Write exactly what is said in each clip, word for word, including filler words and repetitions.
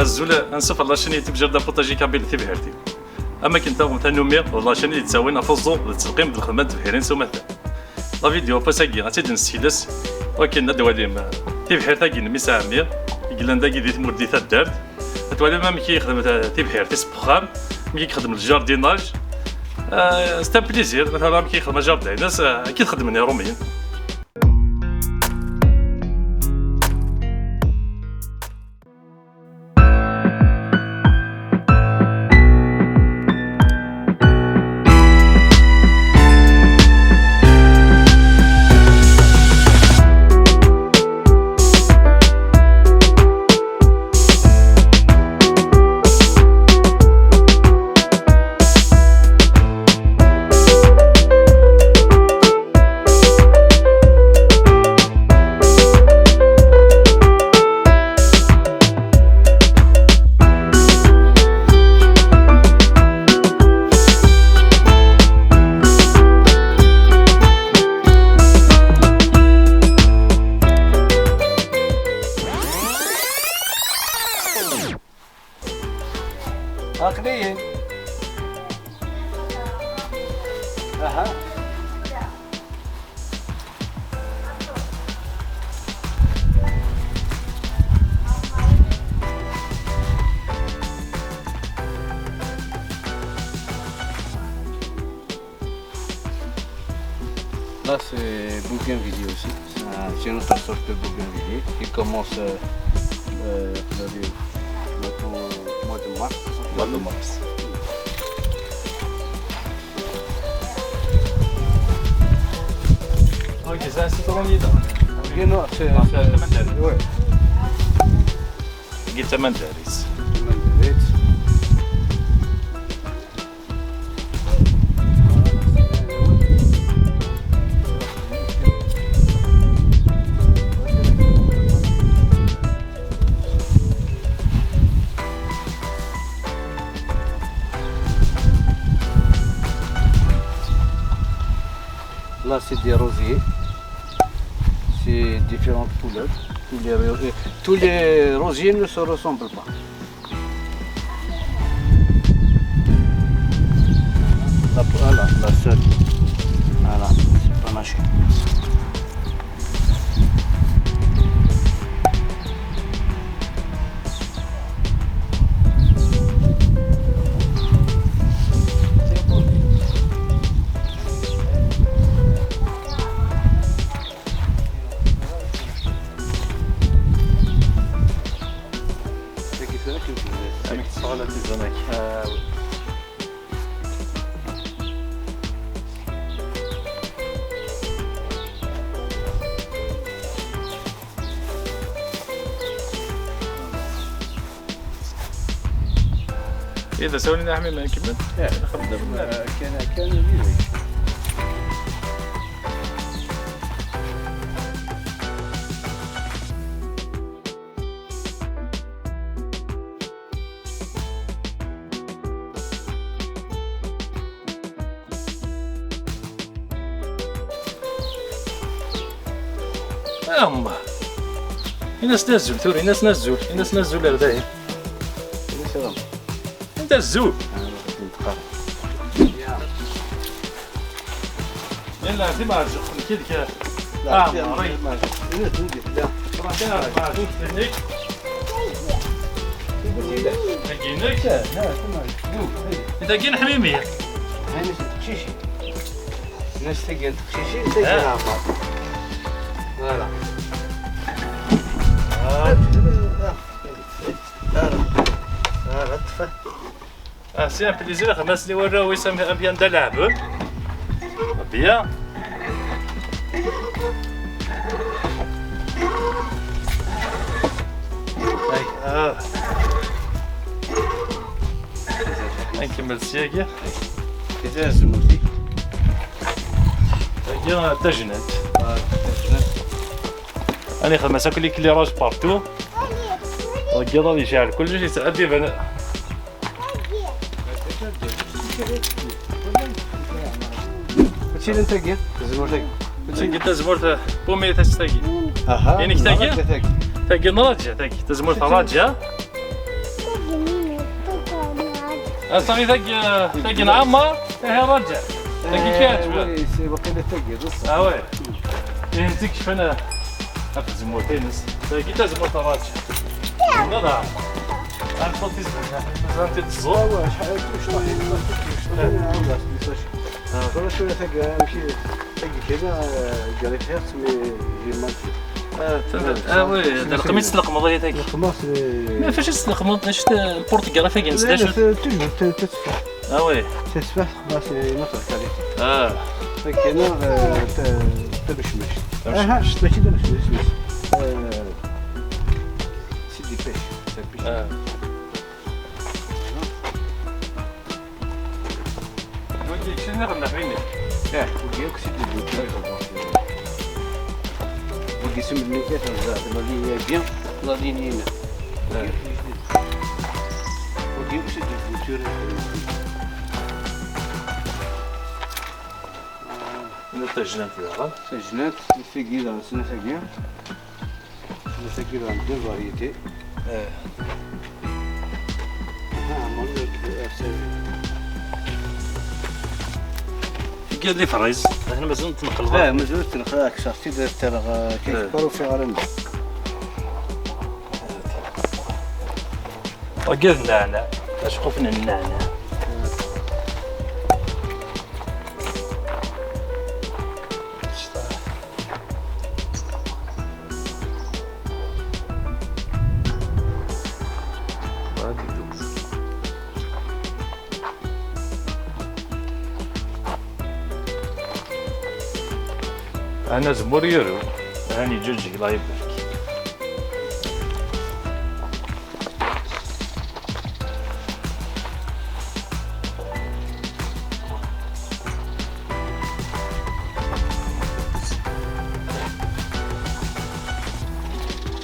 Azul, ansuf ɣer la chaîne YouTube Jardin Potager Kabyle Tibḥirt-iw. Am akken taɣem tanumi d la chaîne i d-yettawin ɣef uẓu d ttelqim d lxedma n tebḥirin s umata. La vidéo n wass-agi ad tt-id-nessekles wakken ad d-twalim, eh, tibḥirt-agi n Mmi Sɛami i yellan dagi di tmurt di taddart. Ad twalim amek i yexdem ta-, tibḥirt-is n wexxam, amek i yexdem le jardinage. Eh, c'est un plaisir, ad twalim amek i yexdem ajardin-ines, eh, akken i t-xedmen Iṛumyen. عقليا. اها. Là, c'est bougainvillier aussi. C'est un- c'est une autre sorte de bougainvillier qui commence, euh, euh, le, le mois de mars. Mois de mars. Ok, c'est un citronnier, donc. Ok, non, c'est, c'est, c'est, ouais. Guita Mandaris. Mandaris. Là, c'est des rosiers. C'est différentes couleurs. Tous les, ro- euh, tous les rosiers ne se ressemblent pas. La, voilà, la seule. Voilà, c'est pas mâché. Amek tettɣala tizan-agi? Ah, oui. إذا سوينا نعمل ما نكمل. إيه. نخدم. آه، كان، كان يجي. أما. الناس نزل، ثوري، الناس نزل، الناس نزل هذا. الناس نزل. أنت الزول. يلا، عرفتي ما عرفتش، كي ديك. لا، آه، عرفتي ما عرفتش. إلا تندي، لا. راه كان عرفت ما عرفتش، فهمتي؟ هاكينك؟ لا، لا، كما عرفت. أنت كاين حميمية. هاي ماشي تقشيشي. الناس تاكي تقشيشي، تاكي آه. عمار. Voilà. آه. آه. آه، لا، لا، تفا. Ah, c'est un plaisir, خمس لي ورا ويسام بيان دا لعب. بيان. هاي، آه. نكمل السياقية. كيفاش زمرتي؟ هي تجنت. آه، تجنت. أنا خدمة ساكل éclairage partout. وكذا يشعل كلش يسعد يبان. هادشي اللي نتاكي، الزمور تاكي. هادشي اللي تزمور بومي تاكي. اها. يعني تاكي؟ تاكي. تاكي نراجع، تاكي. تزمور تراجع. Ass-a tagi, tagi n Ɛmer, ihi raǧa. Tagi i k-iɛeǧben. Waqila tagi, d ṣṣeḥ. Ah, ouais. Ihi, zik kfan ɣef tzemmurt-ines. Tagi d tazemmurt n raǧa. Nniḍ Ɛmer. Ɛni tfeḍ tizemmurt? Mazal-t-id tẓur? Ah, ouais, acḥal, acḥal, acḥal. Tura tura tagi, amek i, tagi kra, eh, garifiɣ-tt, mais j'ai manqué. Ah, ah, oui, d lexmis tleqmeḍ aya tagi. Lexmis, eh, ma fac i tleqmeḍ, d acu t-, lpurtugal tagi n sdat? Toujours, t-, tetteffaḥ. Ah, oui. Tetteffaḥ, xmas, eh, ma terkali. Ah. Tagi, eh, ta-, tabecmact. Tabecmact. Aha, mačči tabecmact, mais, eh, c'est des pêches, c'est pêche. Ah. Wagi kečč nniḍen neɣ win? Eh, wagi akk c'est des boutures. Wagi c'est melmi kan, la ligne est bien, la ligne est bien. Eh. Wagi akk c'est des boutures. Netta tajnant daɣen. Tajnant, tagi daɣen, snat-agi. Tagi d deux variétés. Eh. Ah, mon Dieu, c'est... Tagi d les fraises. Akken mazal ur tenqelbeḍ. Eh, mazal ur tenqelbeḍ, akteṛ tid ad terreɣ, eh, kif paru fi ɣaran. Tagi d nneɛneɛ. Aceqquf n nneɛneɛ. Ɛni azemmur yurew? Ɛni yeǧǧuǧeg la iberk?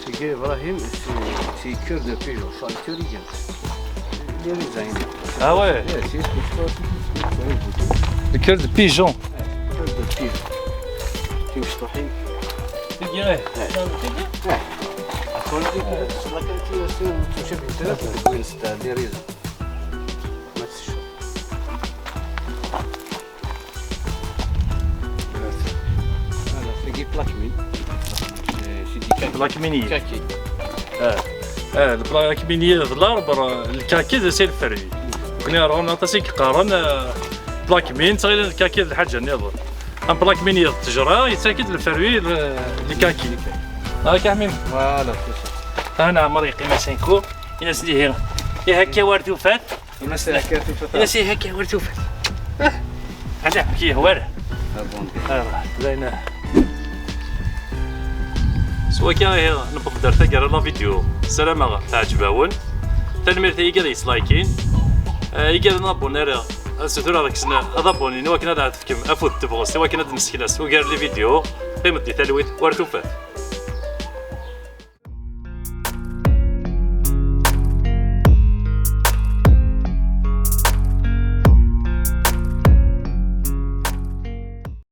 Tagi, Ibrahim, c'est, c'est cœur de pigeon, c'est un cœur. Les raisins. Ah ouais. Yeah, c'est ce que je pense. Le cœur de pigeon. Cœur de pigeon. Timecṭuḥin. Tagi, eh. Eh. Tagi? Eh. Attends, eh, la qualité, c'est, tu sais, les raisins. Voilà, c'est des plaques mines. C'est, c'est des plaques minières. Kaki. Ah, ah, les plaques minières d l'arbre, le kaki c'est le fruit. Nekkni ɣer ɣur-neɣ aṭas i yeqqaren, ah, plaques mines, ttɣilen le kaki d lḥaǧa nniḍen. Am plaques minières d ttejra, yettak-d le fruit, le, le kaki. Ah, Kamim. Voilà, c'est ça. Hana Ɛmer yeqqim à cinq. Ini-as ihi, ihi akka war tufat. Ini-as akka war tufat. Ini-as ihi akka war tufat. Ah, ala, ki yehwa. Ah, bon. Ah, d ayen. S wakka ihi, newweḍ-d ar taggara n la vidéo. Ssarameɣ teɛǧeb-awen. Tanemmirt i yigad yettlikin. Eh, igad n abonné, ad sutureɣ deg-sen ad abonnin i wakken ad aɣ-tefkem afud n tebɣest i wakken ad d-nessekles ugar n les vidéos. Qqimet di talwit, war tufat.